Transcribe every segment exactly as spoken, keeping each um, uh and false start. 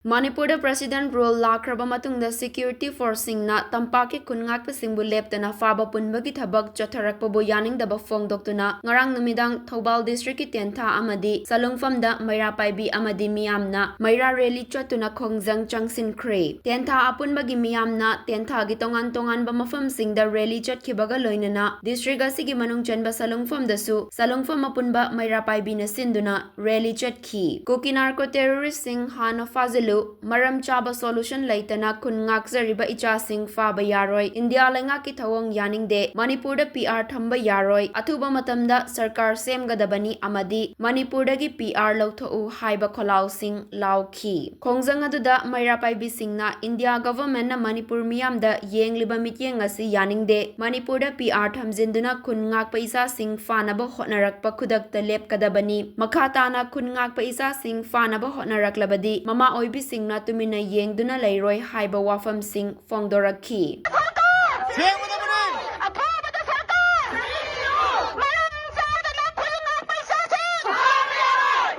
ꯃꯅꯤꯄꯨꯔꯗ president rule ꯂꯥꯛꯈ꯭ꯔꯕ ꯃꯇꯨꯡꯗ security ꯐꯣꯔꯁꯁꯤꯡꯅ ꯇꯝꯄꯥꯛꯀꯤ ꯈꯨꯟ ꯉꯥꯛꯄꯁꯤꯡꯕꯨ ꯂꯦꯞꯇꯅ ꯐꯥꯕ ꯄꯨꯟꯕꯒꯤ ꯊꯕꯛ ꯆꯠꯊꯔꯛꯄꯕꯨ ꯌꯥꯅꯤꯡꯗꯕ ꯐꯣꯡꯗꯣꯛꯇꯨꯅ ꯉꯔꯥꯡ ꯅꯨꯃꯤꯗꯥꯡ ꯊꯧꯕꯥꯜ ꯗꯤꯁꯇ꯭ꯔꯤꯛꯀꯤ ꯇꯦꯟꯊꯥ ꯑꯃꯗꯤ ꯁꯂꯨꯡꯐꯝꯗ ꯃꯩꯔꯥ ꯄꯥꯏꯕꯤ ꯑꯃꯗꯤ ꯃꯤꯌꯥꯝꯅ ꯃꯩꯔꯥ ꯔꯦꯂꯤ ꯆꯠꯇꯨꯅ ꯈꯣꯡꯖꯪ ꯆꯪꯁꯤꯟꯈ꯭ꯔꯦ꯫ ꯇꯦꯟꯊꯥ ꯑꯄꯨꯟꯕꯒꯤ ꯃꯤꯌꯥꯝꯅ ꯇꯦꯟꯊꯥꯒꯤ ꯇꯣꯉꯥꯟ ꯇꯣꯉꯥꯟꯕ ꯃꯐꯝꯁꯤꯡꯗ ꯔꯦꯂꯤ ꯆꯠꯈꯤꯕꯒ ꯂꯣꯏꯅꯅ ꯗꯤꯁꯇ꯭ꯔꯤꯛ ꯑꯁꯤꯒꯤ ꯃꯅꯨꯡ ꯆꯟꯕ ꯁꯂꯨꯡꯐꯝꯗꯁꯨ ꯁꯂꯨꯡꯐꯝ ꯑꯄꯨꯟꯕ ꯃꯩꯔꯥ ꯄꯥꯏꯕꯤꯅ ꯁꯤꯟꯗꯨꯅ ꯔꯦꯂꯤ ꯆꯠꯈꯤ꯫ ꯀꯨꯀꯤ ꯅꯥꯔꯀꯣ ꯇꯦꯔꯣꯔꯤꯁ꯭ꯠꯁꯤꯡ ꯍꯥꯟꯅ ꯐꯥꯖꯤꯜꯂꯨ, ꯃꯔꯝ ꯆꯥꯕ ꯁꯣꯂꯨꯁꯟ ꯂꯩꯇꯅ ꯈꯨꯟ ꯉꯥꯛꯆꯔꯤꯕ ꯏꯆꯥꯁꯤꯡ ꯐꯥꯕ ꯌꯥꯔꯣꯏ, ꯏꯟꯗꯤꯌꯥ ꯂꯩꯉꯥꯛꯀꯤ ꯊꯧꯑꯣꯡ ꯌꯥꯅꯤꯡꯗꯦ, ꯃꯅꯤꯄꯨꯔꯗ ꯄꯤ ꯑꯥꯔ ꯊꯝꯕ ꯌꯥꯔꯣꯏ, ꯑꯊꯨꯕ ꯃꯇꯝꯗ ꯁꯔꯀꯥꯔ ꯁꯦꯝꯒꯗꯕꯅꯤ ꯑꯃꯗꯤ ꯃꯅꯤꯄꯨꯔꯗꯒꯤ ꯄꯤ ꯑꯥꯔ ꯂꯧꯊꯣꯛꯎ ꯍꯥꯏꯕ ꯈꯣꯜꯂꯥꯎꯁꯤꯡ ꯂꯥꯎꯈꯤ꯫ ꯈꯣꯡꯖꯪ ꯑꯗꯨꯗ ꯃꯩꯔꯥ ꯄꯥꯏꯕꯤꯁꯤꯡꯅ ꯏꯟꯗꯤꯌꯥ ꯒꯚꯔꯟꯃꯦꯟꯠꯅ ꯃꯅꯤꯄꯨꯔ ꯃꯤꯌꯥꯝꯗ ꯌꯦꯡꯂꯤꯕ ꯃꯤꯠꯌꯦꯡ ꯑꯁꯤ ꯌꯥꯅꯤꯡꯗꯦ, ꯃꯅꯤꯄꯨꯔꯗ ꯄꯤ ꯑꯥꯔ ꯊꯝꯖꯤꯟꯗꯨꯅ ꯈꯨꯟ ꯉꯥꯛꯄ ꯏꯆꯥꯁꯤꯡ ꯐꯥꯅꯕ ꯍꯣꯠꯅꯔꯛꯄ ꯈꯨꯗꯛꯇ ꯂꯦꯞꯀꯗꯕꯅꯤ꯫ ꯃꯈꯥ ꯇꯥꯅ ꯈꯨꯟ ꯉꯥꯛꯄ ꯏꯆꯥꯁꯤꯡ ꯐꯥꯅꯕ ꯍꯣꯠꯅꯔꯛꯂꯕꯗꯤ ꯃꯃꯥ ꯑꯣꯏꯕꯤꯁꯤꯡꯅ ꯇꯨꯃꯤꯟꯅ ꯌꯦꯡꯗꯨꯅ ꯂꯩꯔꯣꯏ ꯍꯥꯏꯕ ꯋꯥꯐꯝꯁꯤꯡ ꯐꯣꯡꯗꯣꯔꯛꯈꯤ꯫ ꯁꯦꯡꯒꯗꯕꯅꯤ! ꯑꯊꯨꯕꯗ ꯁꯔꯀꯥꯔ! ꯃꯔꯝ ꯆꯥꯗꯅ ꯈꯨꯜ ꯉꯥꯛꯄ ꯏꯆꯥꯁꯤꯡ!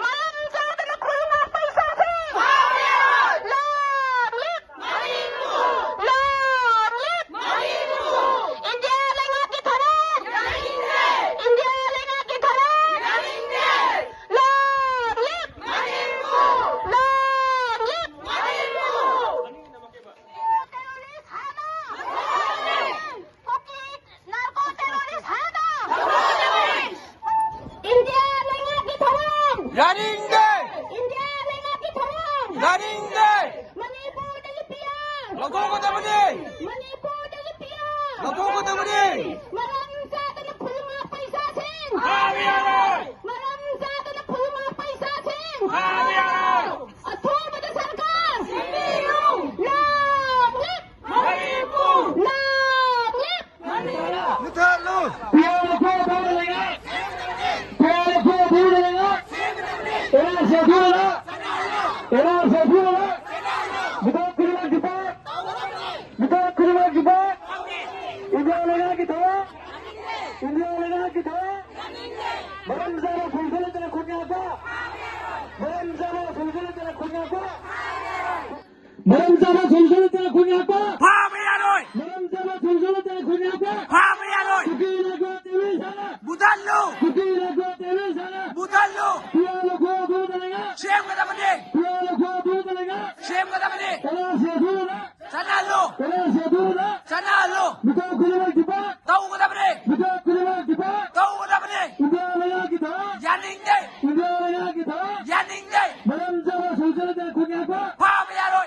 ꯃꯔꯝ ꯆꯥꯗꯅ ꯈꯨꯜ ꯉꯥꯛꯄ ꯏꯆꯥꯁꯤꯡ! Long live! Long live! India ꯂꯩꯉꯥꯛꯀꯤ ꯊꯧꯔꯥꯡ! ꯏꯟꯗꯤꯌꯥ ꯂꯩꯉꯥꯛꯀꯤ ꯊꯧꯔꯥꯡ! Long live! Long live! Terrorist ꯍꯥꯟꯅ! ꯀꯨꯀꯤ ꯅꯥꯔꯀꯣ ꯇꯦꯔꯣꯔꯤꯁ꯭ꯠ ꯍꯥꯟꯅ! ꯏꯟꯗꯤꯌꯥ ꯂꯩꯉꯥꯛꯀꯤ ꯊꯧꯔꯥꯡ! ꯌꯥꯅꯤꯡꯗꯦ! ꯏꯟꯗꯤꯌꯥ ꯂꯩꯉꯥꯛꯀꯤ ꯊꯧꯔꯥꯡ! ꯌꯥꯅꯤꯡꯗꯦ! ꯃꯅꯤꯄꯨꯔꯗꯒꯤ ꯄꯤ ꯑꯥꯔ! ꯂꯧꯊꯣꯛꯀꯗꯕꯅꯤ! ꯃꯅꯤꯄꯨꯔꯗꯒꯤ ꯄꯤ ꯑꯥꯔ! ꯂꯧꯊꯣꯛꯀꯗꯕꯅꯤ! ꯃꯔꯝ ꯆꯥꯗꯅ ꯈꯨꯜ ꯉꯥꯛꯄ ꯏꯆꯥꯁꯤꯡ! ꯐꯥꯕ ꯌꯥꯔꯣꯏ! ꯃꯔꯝ ꯆꯥꯗꯅ ꯈꯨꯜ ꯉꯥꯛꯄ ꯏꯆꯥꯁꯤꯡ! ꯐꯥꯕ ꯌꯥꯔꯣꯏ! ꯑꯊꯨꯕꯗ ꯁꯔꯀꯥꯔ! Long live! Manipur! Long live! ꯃꯨꯊꯠꯂꯨ! ꯄꯤ ꯑꯥꯔ ꯂꯧꯊꯣꯛꯑꯣ, ꯂꯩꯉꯥꯛ! ꯄꯤ ꯑꯥꯔ ꯂꯧꯊꯣꯛꯑꯣ, ꯂꯩꯉꯥꯛ! And R C ꯂꯧꯊꯣꯛꯑꯣ! And R C ꯂꯧꯊꯣꯛꯑꯣ! ꯃꯤꯇꯣꯞ ꯈꯨꯗꯤꯡꯃꯛ ꯗꯤꯄꯥꯔꯠ! ꯃꯤꯇꯣꯞ ꯈꯨꯗꯤꯡꯃꯛ ꯗꯤꯄꯥꯔꯠ! ꯏꯟꯗꯤꯌꯥ ꯂꯩꯉꯥꯛꯀꯤ ꯊꯧꯔꯥꯡ! ꯏꯟꯗꯤꯌꯥ ꯂꯩꯉꯥꯛꯀꯤ ꯊꯧꯔꯥꯡ! ꯃꯔꯝ ꯆꯥꯕ ꯁꯣꯂꯨꯁꯟ ꯂꯩꯇꯅ ꯈꯨꯟ ꯉꯥꯛꯄ! ꯃꯔꯝ ꯆꯥꯕ ꯁꯣꯂꯨꯁꯟ ꯂꯩꯇꯅ ꯈꯨꯟ ꯉꯥꯛꯄ! ꯃꯔꯝ ꯆꯥꯕ ꯁꯣꯂꯨꯁꯟ ꯂꯩꯇꯅ ꯑꯩꯈꯣꯏ ꯉꯥꯛꯄ꯫ ꯐꯥꯕ ꯌꯥꯔꯣꯏ꯫ ꯃꯔꯝ ꯆꯥꯕ ꯁꯣꯂꯨꯁꯟ ꯂꯩꯇꯅ ꯑꯩꯈꯣꯏ ꯉꯥꯛꯄ꯫ ꯐꯥꯕ ꯌꯥꯔꯣꯏ꯫ ꯀꯨꯀꯤ